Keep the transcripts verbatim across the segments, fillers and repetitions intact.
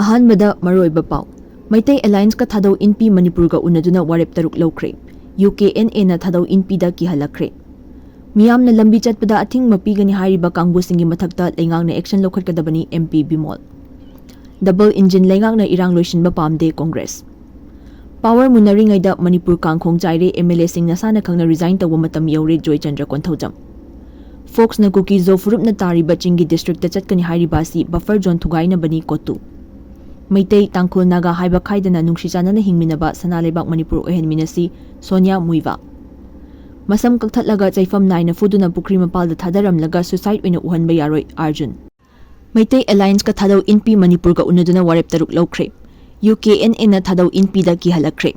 ꯑꯍꯥꯟꯕꯗ ꯃꯔꯨꯑꯣꯏꯕ ꯄꯥꯎ꯫ ꯃꯩꯇꯩ ꯑꯦꯂꯥꯏꯟꯁꯀ ꯊꯥꯗꯧ ꯏꯟꯄꯤ ꯃꯅꯤꯄꯨꯔꯒ ꯎꯅꯗꯨꯅ ꯋꯥꯔꯦꯞ ꯇꯔꯨꯛ ꯂꯧꯈ꯭ꯔꯦ꯫ ꯌꯨ ꯀꯦ ꯑꯦꯟ ꯑꯦꯅ ꯊꯥꯗꯧ ꯏꯟꯄꯤꯗ ꯀꯤꯍꯜꯂꯛꯈ꯭ꯔꯦ꯫ ꯃꯤꯌꯥꯝꯅ ꯂꯝꯕꯤ ꯆꯠꯄꯗ ꯑꯊꯤꯡꯕ ꯄꯤꯒꯅꯤ ꯍꯥꯏꯔꯤꯕ ꯀꯥꯡꯕꯨꯁꯤꯡꯒꯤ ꯃꯊꯛꯇ ꯂꯩꯉꯥꯛꯅ ꯑꯦꯛꯁꯟ ꯂꯧꯈꯠꯀꯗꯕꯅꯤ, M P Bimol. Double engine ꯂꯩꯉꯥꯛꯅ ꯏꯔꯥꯡ ꯂꯣꯏꯁꯤꯟꯕ ꯄꯥꯝꯗꯦ, ꯀꯣꯡꯒ꯭ꯔꯦꯁ꯫ ꯄꯥꯋꯔ ꯃꯨꯟꯅꯔꯤꯉꯩꯗ ꯃꯅꯤꯄꯨꯔ ꯀꯥꯡ ꯈꯣꯡ ꯆꯥꯏꯔꯦ, ꯑꯦꯝ ꯑꯦꯜ ꯑꯦꯁꯤꯡ ꯅꯁꯥꯅ ꯈꯪꯅ ꯔꯤꯖꯥꯏꯟ ꯇꯧꯕ ꯃꯇꯝ ꯌꯧꯔꯦ, ꯖꯣꯏꯆꯟꯗ꯭ꯔ ꯀꯣꯟꯊꯧꯖꯝ꯫ ꯐꯣꯛꯁꯅ ꯀꯨꯀꯤ ꯖꯣ ꯐꯨꯔꯨꯞꯅ ꯇꯥꯔꯤꯕ ꯆꯤꯡꯒꯤ ꯗꯤꯁꯇ꯭ꯔꯤꯛꯇ ꯆꯠꯀꯅꯤ ꯍꯥꯏꯔꯤꯕ ꯑꯁꯤ ꯕꯐꯔ ꯖꯣꯟ ꯊꯨꯒꯥꯏꯅꯕꯅꯤ, ꯀꯣꯇꯨ꯫ ꯃꯩꯇꯩ, ꯇꯥꯡꯈꯨꯜ, ꯅꯥꯒꯥ ꯍꯥꯏꯕ ꯈꯥꯏꯗꯅ ꯅꯨꯡꯁꯤ ꯆꯥꯟꯅꯅ ꯍꯤꯡꯃꯤꯟꯅꯕ ꯁꯅꯥ ꯂꯩꯕꯥꯛ ꯃꯅꯤꯄꯨꯔ ꯑꯣꯏꯍꯟꯃꯤꯟꯅꯁꯤ, ꯁꯣꯅꯤꯌꯥ ꯃꯨꯏꯕꯥ꯫ ꯃꯁꯝ ꯀꯛꯊꯠꯂꯒ ꯆꯩꯐꯝ ꯅꯥꯏꯅ ꯐꯨꯗꯨꯅ ꯄꯨꯈ꯭ꯔꯤ ꯃꯄꯥꯜꯗ ꯊꯥꯗꯔꯝꯂꯒ ꯁꯨꯁꯥꯏꯠ ꯑꯣꯏꯅ ꯎꯍꯟꯕ ꯌꯥꯔꯣꯏ, ꯑꯥꯔꯖꯨꯟ꯫ ꯃꯩꯇꯩ ꯑꯦꯂꯥꯏꯟꯁꯀ ꯊꯥꯗꯧ ꯏꯟꯄꯤ ꯃꯅꯤꯄꯨꯔꯒ ꯎꯅꯗꯨꯅ ꯋꯥꯔꯦꯞ ꯇꯔꯨꯛ ꯂꯧꯈ꯭ꯔꯦ꯫ ꯌꯨ ꯀꯦ ꯑꯦꯟ ꯑꯦꯅ ꯊꯥꯗꯧ ꯏꯟꯄꯤꯗ ꯀꯤꯍꯜꯂꯛꯈ꯭ꯔꯦ꯫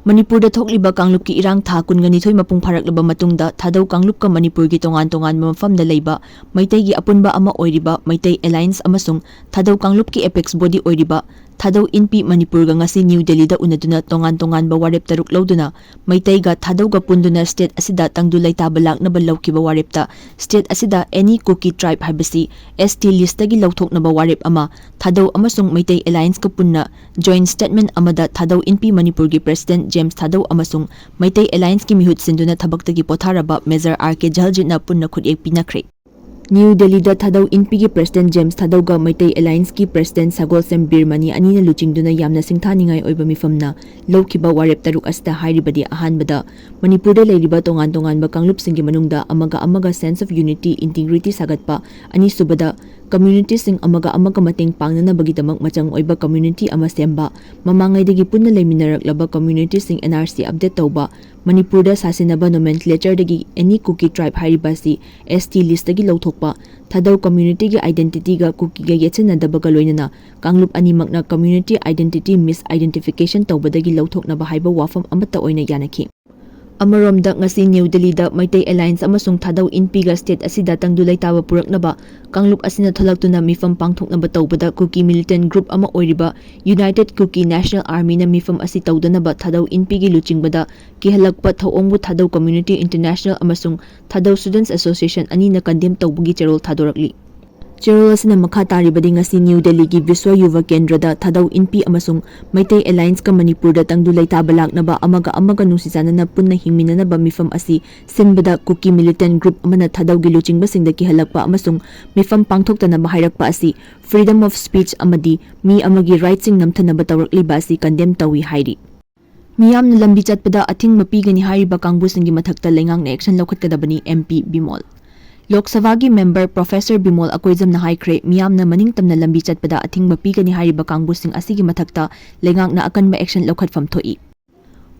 ꯃꯅꯤꯄꯨꯔꯗ ꯊꯣꯛꯂꯤꯕ ꯀꯥꯡꯂꯨꯞꯀꯤ ꯏꯔꯥꯡ ꯊꯥ ꯀꯨꯟꯒ ꯅꯤꯊꯣꯏ ꯃꯄꯨꯡ ꯐꯥꯔꯛꯂꯕ ꯃꯇꯨꯡꯗ ꯊꯥꯗꯧ ꯀꯥꯡꯂꯨꯞꯀ ꯃꯅꯤꯄꯨꯔꯒꯤ ꯇꯣꯉꯥꯟ ꯇꯣꯉꯥꯟꯕ ꯃꯐꯝꯗ ꯂꯩꯕ ꯃꯩꯇꯩꯒꯤ ꯑꯄꯨꯟꯕ ꯑꯃ ꯑꯣꯏꯔꯤꯕ ꯃꯩꯇꯩ ꯑꯦꯂꯥꯏꯟꯁ ꯑꯃꯁꯨꯡ ꯊꯥꯗꯧ ꯀꯥꯡꯂꯨꯞꯀꯤ ꯑꯦꯄꯦꯛꯁ ꯕꯣꯗꯤ ꯑꯣꯏꯔꯤꯕ ꯊꯥꯗꯧ ꯏꯟꯄꯤ ꯃꯅꯤꯄꯨꯔꯒ ꯉꯁꯤ ꯅ꯭ꯌꯨ ꯗꯦꯜꯂꯤꯗ ꯎꯅꯗꯨꯅ ꯇꯣꯉꯥꯟ ꯇꯣꯉꯥꯟꯕ ꯋꯥꯔꯦꯞ ꯇꯔꯨꯛ ꯂꯧꯗꯨꯅ ꯃꯩꯇꯩꯒ ꯊꯥꯗꯧꯒ ꯄꯨꯟꯗꯨꯅ ꯁ꯭ꯇꯦꯠ ꯑꯁꯤꯗ ꯇꯪꯗꯨ ꯂꯩꯇꯥꯕ ꯂꯥꯛꯅꯕ ꯂꯧꯈꯤꯕ ꯋꯥꯔꯦꯞꯇ ꯁ꯭ꯇꯦꯠ ꯑꯁꯤꯗ ꯑꯦꯅꯤ ꯀꯨꯀꯤ ꯇ꯭ꯔꯥꯏꯕ ꯍꯥꯏꯕꯁꯤ ꯑꯦꯁ ꯇꯤ ꯂꯤꯁꯇꯒꯤ ꯂꯧꯊꯣꯛꯅꯕ ꯋꯥꯔꯦꯞ ꯑꯃ ꯊꯥꯗꯧ ꯑꯃꯁꯨꯡ ꯃꯩꯇꯩ ꯑꯦꯂꯥꯏꯟꯁꯀ ꯄꯨꯟꯅ ꯖꯣꯏꯟ ꯁ꯭ꯇꯦꯠꯃꯦꯟ ꯑꯃꯗ ꯊꯥꯗꯧ ꯏꯟꯄꯤ ꯃꯅꯤꯄꯨꯔꯒꯤ ꯄ꯭ꯔꯦꯁꯤꯗꯦꯟꯠ ꯖꯦꯝꯁ ꯊꯥꯗꯧ ꯑꯃꯁꯨꯡ ꯃꯩꯇꯩ ꯑꯦꯂꯥꯏꯟꯁꯀꯤ ꯃꯤꯍꯨꯠ ꯁꯤꯟꯗꯨꯅ ꯊꯕꯛꯇꯒꯤ ꯄꯣꯊꯥꯔꯕ ꯃꯦꯖꯔ ꯑꯥꯔ ꯀꯦ ꯖꯍꯜꯖꯤꯠꯅ ꯄꯨꯟꯅ ꯈꯨꯠꯌꯦꯛ ꯄꯤꯅꯈ꯭ꯔꯦ꯫ ꯅ꯭ꯌꯨ ꯗꯦꯜꯂꯤꯗ ꯊꯥꯗꯧ ꯏꯟꯄꯤꯒꯤ ꯄ꯭ꯔꯦꯁꯤꯗꯦꯟꯠ ꯖꯦꯝꯁ ꯊꯥꯗꯧꯒ ꯃꯩꯇꯩ ꯑꯦꯂꯥꯏꯟꯁꯀꯤ ꯄ꯭ꯔꯦꯁꯤꯗꯦꯟꯠ ꯁꯒꯣꯜꯁꯦꯝ ꯕꯤꯔꯃꯅꯤ ꯑꯅꯤꯅ ꯂꯨꯆꯤꯡꯗꯨꯅ ꯌꯥꯝꯅ ꯁꯤꯡꯊꯥꯅꯤꯡꯉꯥꯏ ꯑꯣꯏꯕ ꯃꯤꯐꯝꯅ ꯂꯧꯈꯤꯕ ꯋꯥꯔꯦꯞ ꯇꯔꯨꯛ ꯑꯁꯤꯗ ꯍꯥꯏꯔꯤꯕꯗꯤ ꯑꯍꯥꯟꯕꯗ, ꯃꯅꯤꯄꯨꯔꯗ ꯂꯩꯔꯤꯕ ꯇꯣꯉꯥꯟ ꯇꯣꯉꯥꯟꯕ ꯀꯥꯡꯂꯨꯞꯁꯤꯡꯒꯤ ꯃꯅꯨꯡꯗ ꯑꯃꯒ ꯑꯃꯒ sense of unity, integrity ꯁꯥꯒꯠꯄ, ꯑꯅꯤꯁꯨꯕꯗ, ꯀꯝꯃ꯭ꯌꯨꯅꯤꯇꯤꯁꯤꯡ ꯑꯃꯒ ꯑꯃꯒ ꯃꯇꯦꯡ ꯄꯥꯡꯅꯅꯕꯒꯤꯗꯃꯛ ꯃꯆꯪ ꯑꯣꯏꯕ ꯀꯝꯃ꯭ꯌꯨꯅꯤꯇꯤ ꯑꯃ ꯁꯦꯝꯕ, ꯃꯃꯥꯡꯉꯩꯗꯒꯤ ꯄꯨꯟꯅ ꯂꯩꯃꯤꯟꯅꯔꯛꯂꯕ ꯀꯝꯃ꯭ꯌꯨꯅꯤꯇꯤꯁꯤꯡ ꯑꯦꯟ ꯑꯥꯔ ꯁꯤ ꯑꯞꯗꯦꯠ ꯇꯧꯕ, ꯃꯅꯤꯄꯨꯔꯗ ꯁꯥꯁꯤꯟꯅꯕ ꯅꯣꯃꯦꯟꯀ꯭ꯂꯦꯆꯔꯗꯒꯤ ꯑꯦꯅꯤ ꯀꯨꯀꯤ ꯇ꯭ꯔꯥꯏꯕ ꯍꯥꯏꯔꯤꯕ ꯑꯁꯤ ꯑꯦꯁ ꯇꯤ ꯂꯤꯁꯇꯒꯤ ꯂꯧꯊꯣꯛꯄ, ꯊꯥꯗꯧ ꯀꯝꯃ꯭ꯌꯨꯅꯤꯇꯤꯒꯤ ꯑꯥꯏꯗꯦꯟꯇꯤꯇꯤꯒ ꯀꯨꯀꯤꯒ ꯌꯦꯠꯁꯤꯟꯅꯗꯕꯒ ꯂꯣꯏꯅꯅ ꯀꯥꯡꯂꯨꯞ ꯑꯅꯤꯃꯛꯅ ꯀꯝꯃ꯭ꯌꯨꯅꯤꯇꯤ ꯑꯥꯏꯗꯦꯟꯇꯤꯇꯤ ꯃꯤꯁ ꯑꯥꯏꯗꯦꯟꯇꯤꯐꯤꯀꯦꯁꯟ ꯇꯧꯕꯗꯒꯤ ꯂꯧꯊꯣꯛꯅꯕ ꯍꯥꯏꯕ ꯋꯥꯐꯝ ꯑꯃꯠꯇ ꯑꯣꯏꯅ ꯌꯥꯅꯈꯤ꯫ ꯑꯃꯔꯣꯝꯗ, ꯉꯁꯤ ꯅ꯭ꯌꯨ ꯗꯤꯜꯂꯤꯗ ꯃꯩꯇꯩ ꯑꯦꯂꯥꯏꯟꯁ ꯑꯃꯁꯨꯡ ꯊꯥꯗꯧ ꯏꯟꯄꯤꯒ ꯁ꯭ꯇꯦꯠ ꯑꯁꯤꯗ ꯇꯪꯗꯨ ꯂꯩꯇꯥꯕ ꯄꯨꯔꯛꯅꯕ ꯀꯥꯡꯂꯨꯞ ꯑꯁꯤꯅ ꯊꯣꯛꯂꯛꯇꯨꯅ ꯃꯤꯐꯝ ꯄꯥꯡꯊꯣꯛꯅꯕ ꯇꯧꯕꯗ ꯀꯨꯀꯤ ꯃꯤꯂꯤꯇꯦꯟꯠ ꯒ꯭ꯔꯨꯞ ꯑꯃ ꯑꯣꯏꯔꯤꯕ ꯌꯨꯅꯥꯏꯇꯦꯗ ꯀꯨꯀꯤ ꯅꯦꯁꯅꯦꯜ ꯑꯥꯔꯃꯤꯅ ꯃꯤꯐꯝ ꯑꯁꯤ ꯇꯧꯗꯅꯕ ꯊꯥꯗꯧ ꯏꯟꯄꯤꯒꯤ ꯂꯨꯆꯤꯡꯕꯗ ꯀꯤꯍꯜꯂꯛꯄ ꯊꯧꯑꯣꯡꯕꯨ ꯊꯥꯗꯧ ꯀꯝꯃ꯭ꯌꯨꯅꯤꯇꯤ ꯏꯟꯇꯔꯅꯦꯁꯅꯦꯜ ꯑꯃꯁꯨꯡ ꯊꯥꯗꯧ ꯁ꯭ꯇꯨꯗꯦꯟꯠꯁ ꯑꯦꯁꯣꯁꯤꯌꯦꯁꯟ ꯑꯅꯤꯅ ꯀꯟꯗꯦꯝ ꯇꯧꯕꯒꯤ ꯆꯦꯔꯣꯜ ꯊꯥꯗꯣꯔꯛꯂꯤ꯫ ꯆꯦꯔꯣꯜ ꯑꯁꯤꯅ ꯃꯈꯥ ꯇꯥꯔꯤꯕꯗꯤ ꯉꯁꯤ ꯅ꯭ꯌꯨ ꯗꯦꯜꯂꯤꯒꯤ ꯕꯤꯁ꯭ꯋ ꯌꯨꯚ ꯀꯦꯟꯗ꯭ꯔꯗ ꯊꯥꯗꯧ ꯏꯟꯄꯤ ꯑꯃꯁꯨꯡ ꯃꯩꯇꯩ ꯑꯦꯂꯥꯏꯟꯁꯀ ꯃꯅꯤꯄꯨꯔꯗ ꯇꯪꯗꯨ ꯂꯩꯇꯥꯕ ꯂꯥꯛꯅꯕ ꯑꯃꯒ ꯑꯃꯒ ꯅꯨꯡꯁꯤ ꯆꯥꯟꯅꯅ ꯄꯨꯟꯅ ꯍꯤꯡꯃꯤꯟꯅꯅꯕ ꯃꯤꯐꯝ ꯑꯁꯤ ꯁꯤꯟꯕꯗ ꯀꯨꯀꯤ ꯃꯤꯂꯤꯇꯦꯟ ꯒ꯭ꯔꯨꯞ ꯑꯃꯅ ꯊꯥꯗꯧꯒꯤ ꯂꯨꯆꯤꯡꯕꯁꯤꯡꯗ ꯀꯤꯍꯜꯂꯛꯄ ꯑꯃꯁꯨꯡ ꯃꯤꯐꯝ ꯄꯥꯡꯊꯣꯛꯇꯅꯕ ꯍꯥꯏꯔꯛꯄ ꯑꯁꯤ freedom of speech ꯑꯃꯗꯤ ꯃꯤ ꯑꯃꯒꯤ ꯔꯥꯏꯠꯁꯤꯡ ꯅꯝꯊꯅꯕ ꯇꯧꯔꯛꯂꯤꯕ ꯑꯁꯤ ꯀꯟꯗꯦꯝ ꯇꯧꯏ ꯍꯥꯏꯔꯤ꯫ ꯃꯤꯌꯥꯝꯅ ꯂꯝꯕꯤ ꯆꯠꯄꯗ ꯑꯊꯤꯡꯕ ꯄꯤꯒꯅꯤ ꯍꯥꯏꯔꯤꯕ ꯀꯥꯡꯕꯨꯁꯤꯡꯒꯤ ꯃꯊꯛꯇ ꯂꯩꯉꯥꯛꯅ ꯑꯦꯛꯁꯟ ꯂꯧꯈꯠꯀꯗꯕꯅꯤ, ꯑꯦꯝ ꯄꯤ ꯕꯤꯃꯣꯜ꯫ ꯂꯣꯛ ꯁꯚꯥꯒꯤ ꯃꯦꯝꯕꯔ ꯄ꯭ꯔꯣꯐꯦꯁꯔ ꯕꯤꯃꯣꯜ ꯑꯀꯣꯏꯖꯝꯅ ꯍꯥꯏꯈ꯭ꯔꯦ, ꯃꯤꯌꯥꯝꯅ ꯃꯅꯤꯡ ꯇꯝꯅ ꯂꯝꯕꯤ ꯆꯠꯄꯗ ꯑꯊꯤꯡꯕ ꯄꯤꯒꯅꯤ ꯍꯥꯏꯔꯤꯕ ꯀꯥꯡꯕꯨꯁꯤꯡ ꯑꯁꯤꯒꯤ ꯃꯊꯛꯇ ꯂꯩꯉꯥꯛꯅ ꯑꯀꯟꯕ ꯑꯦꯛꯁꯟ ꯂꯧꯈꯠꯐꯝ ꯊꯣꯛꯏ꯫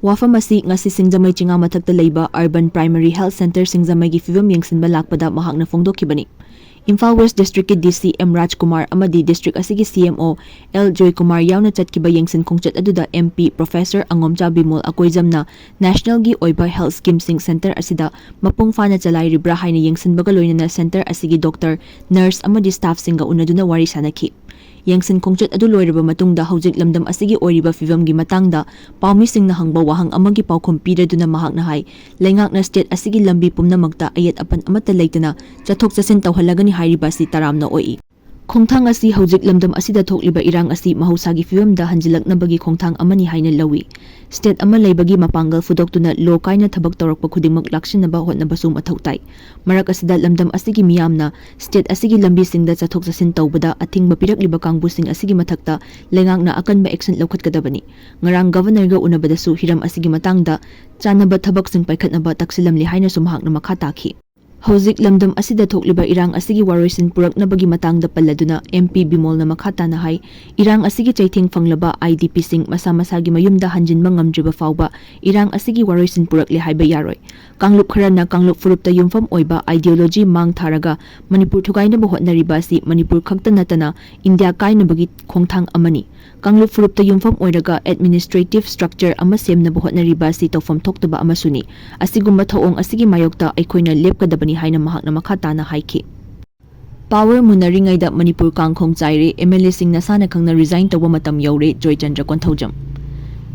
ꯋꯥꯐꯝ ꯑꯁꯤ ꯉꯁꯤ ꯁꯤꯡꯖꯃꯩ ꯆꯤꯉꯥ ꯃꯊꯛꯇ ꯂꯩꯕ Urban Primary Health Centre ꯁꯤꯡꯖꯃꯩꯒꯤ ꯐꯤꯕꯝ ꯌꯦꯡꯁꯤꯟꯕ ꯂꯥꯛꯄꯗ ꯃꯍꯥꯛꯅ ꯐꯣꯡꯗꯣꯛꯈꯤꯕꯅꯤ꯫ ꯏꯝꯐꯥꯜ ꯋꯦꯁ ꯗꯤꯁꯇ꯭ꯔꯤꯛꯀꯤ ꯗꯤ ꯁꯤ ꯑꯦꯝ ꯔꯥꯖꯀꯨꯃꯥꯔ ꯑꯃꯗꯤ ꯗꯤꯁꯇ꯭ꯔꯤꯛ ꯑꯁꯤꯒꯤ ꯁꯤ ꯑꯦꯝ ꯑꯣ ꯑꯦꯜ ꯖꯣꯏꯀꯨꯃꯥꯔ ꯌꯥꯎꯅ ꯆꯠꯈꯤꯕ ꯌꯦꯡꯁꯤꯟ ꯈꯣꯡꯆꯠ ꯑꯗꯨꯗ ꯑꯦꯝ ꯄꯤ ꯄ꯭ꯔꯣꯐꯦꯁꯔ ꯑꯉꯣꯝꯆꯥ ꯕꯤꯃꯣꯜ ꯑꯀꯣꯏꯖꯝꯅ ꯅꯦꯁꯅꯦꯜꯒꯤ ꯑꯣꯏꯕ ꯍꯦꯜꯊ ꯁ꯭ꯀꯤꯝꯁꯤꯡ ꯁꯦꯟꯇꯔ ꯑꯁꯤꯗ ꯃꯄꯨꯡ ꯐꯥꯅ ꯆꯂꯥꯏꯔꯤꯕ꯭ꯔꯥ ꯍꯥꯏꯅ ꯌꯦꯡꯁꯤꯟꯕꯒ ꯂꯣꯏꯅꯅ ꯁꯦꯟꯇꯔ ꯑꯁꯤꯒꯤ ꯗꯣꯛꯇꯔ, ꯅꯔꯁ ꯑꯃꯗꯤ ꯁ꯭ꯇꯥꯐꯁꯤꯡꯒ ꯎꯅꯗꯨꯅ ꯋꯥꯔꯤ ꯁꯥꯅꯈꯤ꯫ ꯌꯦꯡꯁꯤꯟ ꯈꯣꯡꯆꯠ ꯑꯗꯨ ꯂꯣꯏꯔꯕ ꯃꯇꯨꯡꯗ ꯍꯧꯖꯤꯛ ꯂꯝꯗꯝ ꯑꯁꯤꯒꯤ ꯑꯣꯏꯔꯤꯕ ꯐꯤꯕꯝꯒꯤ ꯃꯇꯥꯡꯗ ꯄꯥꯎꯃꯤꯁꯤꯡꯅ ꯍꯪꯕ ꯋꯥꯍꯪ ꯑꯃꯒꯤ ꯄꯥꯎꯈꯨꯝ ꯄꯤꯔꯗꯨꯅ ꯃꯍꯥꯛꯅ ꯍꯥꯏ, ꯂꯩꯉꯥꯛꯅ ꯁ꯭ꯇꯦꯠ ꯑꯁꯤꯒꯤ ꯂꯝꯕꯤ ꯄꯨꯝꯅꯃꯛꯇ ꯑꯌꯦꯠ ꯑꯄꯟ ꯑꯃꯠꯇ ꯂꯩꯇꯅ ꯆꯠꯊꯣꯛ ꯆꯠꯁꯤꯟ ꯇꯧꯍꯜꯂꯒꯅꯤ ꯍꯥꯏꯔꯤꯕ ꯑꯁꯤ ꯇꯔꯥꯝꯅ ꯑꯣꯛꯏ꯫ ꯈꯣꯡꯊꯥꯡ ꯑꯁꯤ ꯍꯧꯖꯤꯛ ꯂꯝꯗꯝ ꯑꯁꯤꯗ ꯊꯣꯛꯂꯤꯕ ꯏꯔꯥꯡ ꯑꯁꯤ ꯃꯍꯧꯁꯥꯒꯤ ꯐꯤꯕꯝꯗ ꯍꯟꯖꯤꯜꯂꯛꯅꯕꯒꯤ ꯈꯣꯡꯊꯥꯡ ꯑꯃꯅꯤ ꯍꯥꯏꯅ ꯂꯧꯏ꯫ ꯁ꯭ꯇꯦꯠ ꯑꯃ ꯂꯩꯕꯒꯤ ꯃꯄꯥꯡꯒꯜ ꯐꯨꯗꯣꯛꯇꯨꯅ ꯂꯣ ꯀꯥꯏꯅ ꯊꯕꯛ ꯇꯧꯔꯛꯄ ꯈꯨꯗꯤꯡꯃꯛ ꯂꯥꯛꯁꯤꯟꯅꯕ ꯍꯣꯠꯅꯕꯁꯨ ꯃꯊꯧ ꯇꯥꯏ꯫ ꯃꯔꯛ ꯑꯁꯤꯗ ꯂꯝꯗꯝ ꯑꯁꯤꯒꯤ ꯃꯤꯌꯥꯝꯅ ꯁ꯭ꯇꯦꯠ ꯑꯁꯤꯒꯤ ꯂꯝꯕꯤꯁꯤꯡꯗ ꯆꯠꯊꯣꯛ ꯆꯠꯁꯤꯟ ꯇꯧꯕꯗ ꯑꯊꯤꯡꯕ ꯄꯤꯔꯛꯂꯤꯕ ꯀꯥꯡꯕꯨꯁꯤꯡ ꯑꯁꯤꯒꯤ ꯃꯊꯛꯇ ꯂꯩꯉꯥꯛꯅ ꯑꯀꯟꯕ ꯑꯦꯛꯁꯟ ꯂꯧꯈꯠꯀꯗꯕꯅꯤ꯫ ꯉꯔꯥꯡ ꯒꯚꯔꯅꯔꯒ ꯎꯅꯕꯗꯁꯨ ꯍꯤꯔꯝ ꯑꯁꯤꯒꯤ ꯃꯇꯥꯡꯗ ꯆꯥꯟꯅꯕ ꯊꯕꯛꯁꯤꯡ ꯄꯥꯏꯈꯠꯅꯕ ꯇꯛꯁꯤꯜꯂꯝꯂꯦ ꯍꯥꯏꯅꯁꯨ ꯃꯍꯥꯛꯅ ꯃꯈꯥ ꯇꯥꯈꯤ꯫ ꯍꯧꯖꯤꯛ ꯂꯝꯗꯝ ꯑꯁꯤꯗ ꯊꯣꯛꯂꯤꯕ ꯏꯔꯥꯡ ꯑꯁꯤꯒꯤ ꯋꯥꯔꯣꯏꯁꯤꯟ ꯄꯨꯔꯛꯅꯕꯒꯤ ꯃꯇꯥꯡꯗ ꯄꯜꯂꯗꯨꯅ ꯑꯦꯝ ꯄꯤ ꯕꯤꯃꯣꯜꯅ ꯃꯈꯥ ꯇꯥꯅ ꯍꯥꯏ, ꯏꯔꯥꯡ ꯑꯁꯤꯒꯤ ꯆꯩꯊꯦꯡ ꯐꯪꯂꯕ ꯑꯥꯏ ꯗꯤ ꯄꯤꯁꯤꯡ ꯃꯁꯥ ꯃꯁꯥꯒꯤ ꯃꯌꯨꯝꯗ ꯍꯟꯖꯤꯟꯕ ꯉꯝꯗ꯭ꯔꯤꯕ ꯐꯥꯎꯕ ꯏꯔꯥꯡ ꯑꯁꯤꯒꯤ ꯋꯥꯔꯣꯏꯁꯤꯟ ꯄꯨꯔꯛꯂꯦ ꯍꯥꯏꯕ ꯌꯥꯔꯣꯏ꯫ ꯀꯥꯡꯂꯨꯞ ꯈꯔꯅ ꯀꯥꯡꯂꯨꯞ ꯐꯨꯔꯨꯞꯇ ꯌꯨꯝꯐꯝ ꯑꯣꯏꯕ ideology ꯃꯥꯡ ꯊꯥꯔꯒ ꯃꯅꯤꯄꯨꯔ ꯊꯨꯒꯥꯏꯅꯕ ꯍꯣꯠꯅꯔꯤꯕ ꯑꯁꯤ ꯃꯅꯤꯄꯨꯔ ꯈꯛꯇ ꯅꯠꯇꯅ ꯏꯟꯗꯤꯌꯥ ꯀꯥꯏꯅꯕꯒꯤ ꯈꯣꯡꯊꯥꯡ ꯑꯃꯅꯤ꯫ ꯀꯥꯡꯂꯨꯞ ꯐꯨꯔꯨꯞꯇ ꯌꯨꯝꯐꯝ ꯑꯣꯏꯔꯒ administrative structure ꯑꯃ ꯁꯦꯝꯅꯕ ꯍꯣꯠꯅꯔꯤꯕ ꯑꯁꯤ ꯇꯧꯐꯝ ꯊꯣꯛꯇꯕ ꯑꯃꯁꯨꯅꯤ꯫ ꯑꯁꯤꯒꯨꯝꯕ ꯊꯧꯑꯣꯡ ꯑꯁꯤꯒꯤ ꯃꯥꯌꯣꯛꯇ ꯑꯩꯈꯣꯏꯅ ꯂꯦꯞꯀꯗꯕꯅꯤ ꯍꯥꯏꯅ ꯃꯍꯥꯛꯅ ꯃꯈꯥ ꯇꯥꯅ ꯍꯥꯏꯈꯤ꯫ Power ꯃꯨꯟꯅꯔꯤꯉꯩꯗ ꯃꯅꯤꯄꯨꯔ ꯀꯥꯡꯈꯣꯡ ꯆꯥꯏꯔꯦ, ꯑꯦꯝ ꯑꯦꯜ ꯑꯦꯁꯤꯡ ꯅꯁꯥꯅ ꯈꯪꯅ resign ꯇꯧꯕ ꯃꯇꯝ ꯌꯧꯔꯦ, Joychandra Konthoujam.